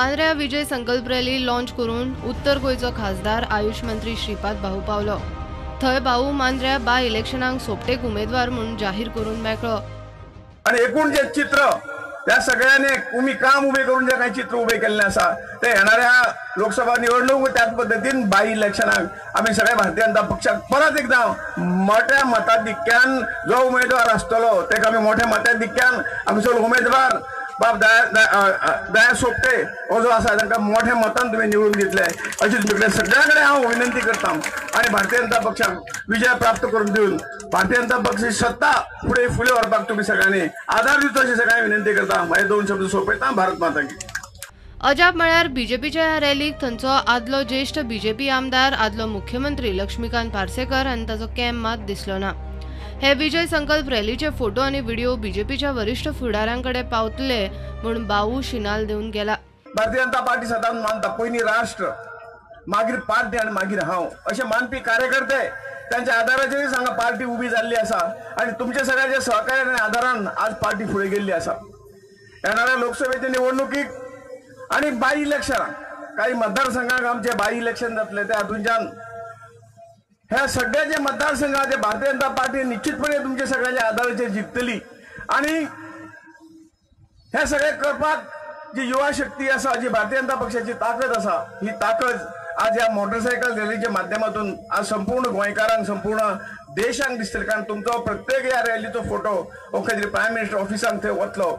मांद्र्या विजय संकल्प rally launch करून उत्तर गोंयचो खासदार आयुष मंत्री श्रीपाद भाऊ पावलो. थंय भाऊ मांद्र्या बाय इलेक्शनाक सोपटेक उमेदवार म्हूण जाहीर करून मेकळो. आणि एकूण जे चित्र त्या सगळ्यांनी तुम्ही काम उभे करून जे काही चित्र उभे केल्ले आसा ते येणाऱ्या लोकसभा निवडणूक त्याच पद्दतीन बाय इलेक्शनाक आमी सगळ्या भारतीय जनता पक्षाक परत एकदा मोठ्या मताधिक्यान जो उमेदवार आसतलो तेका आमी मोठ्या मताधिक्यान आमचो उमेदवार बाब दया सोपटे हो जो आसा तांकां मोठ्या मतान तुमी निवडून दितले अशी तुमचे कडेन सगळ्या कडेन हांव विनंती करता. आनी भारतीय जनता पक्षाक विजय प्राप्त करून दिवन भारतीय जनता पक्षाची सत्ता फुडें फुडें व्हरपाक तुमी सगळ्यांनी आदार दिवचो अशी सगळ्यांनी विनंती करता. म्हाजे दोन शब्द सोंपयता. भारत माता की. अजाप म्हळ्यार बीजेपीच्या ह्या रॅलीक थंयचो आदलो ज्येश्ठ बीजेपी आमदार आदलो मुख्यमंत्री लक्ष्मीकांत पार्सेकर आनी ताचो कॅम्प मात दिसलो ना. हे विजय संकल्प रॅलीचे फोटो आनी व्हिडिओ बीजेपीच्या वरिष्ठ फुडाऱ्यांकडे पावतले म्हूण बाऊ शिनाल दिवन गेला. भारतीय जनता पार्टी सदांच मानता पयलीं राष्ट्र, मागीर पार्टी आनी मागीर हांव अशें मानपी कार्यकर्ते तांच्या आदाराचेर हांगा पार्टी उबी जाल्ली आसा आनी तुमच्या सगळ्यांच्या सहकार्य आनी आदारान आज पार्टी फुडें गेल्ली आसा. येणाऱ्या लोकसभेच्या निवडणुकीक आनी बाय इलेक्शनाक काही मतदारसंघाक आमचे बाय इलेक्शन जातले त्या हातूंच्यान ह्या सगळ्या जे मतदारसंघाचे भारतीय जनता पार्टी निश्चितपणे तुमच्या सगळ्यांच्या आदाराचेर जिखतली आनी हे सगळे करपाक जी युवा शक्ती आसा, जी भारतीय जनता पक्षाची ताकद आसा, ही ताकद आज ह्या मोटरसायकल रॅलीच्या माध्यमातून आज संपूर्ण गोंयकारांक, संपूर्ण देशांक दिसतली. कारण तुमचो प्रत्येक ह्या रॅलीचो फोटो हो खंय तरी प्रायम मिनिस्टर ऑफिसांक थंय वतलो.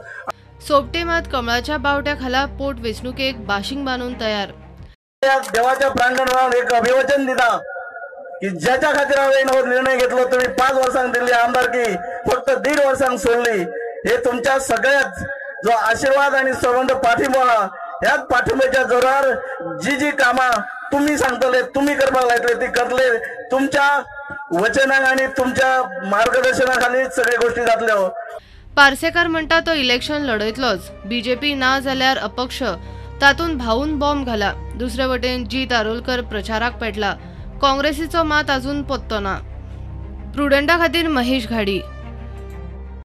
सोपटे मात कमळाच्या बावट्या खाला पोट वेंचणुकेक बाशिंग बांदून तयार. देवाच्या प्रांगणात एक अभिवचन दिता की ज्याच्या खातीर हांवें हो निर्णय घेतलो, तुम्ही 5 वर्सांक दिल्ली आमदारकी फक्त 1.5 वर्सांक सोडली, हे तुमच्या सगळ्यात जो आशीर्वाद आणि संबंध पाठिंबो आहा ह्याच पाठिंब्याच्या जोरार जी जी कामां तुम्ही सांगतले, तुम्ही करपाक लायतले ती करतले. तुमच्या वचनाक आणि तुमच्या मार्गदर्शनाखाली सगळे गोष्टी जातल्यो. पार्सेकर म्हणटा तो इलेक्शन लढयतलोच, बीजेपी ना जाल्यार अपक्ष, तातूंत भाऊन बॉम्ब घाला. दुसरे वटेन जीत आरोलकर प्रचाराक पेटला. काँग्रेसीचो मात अजून पत्तो ना. प्रुडंटा खातीर महेश घाडी.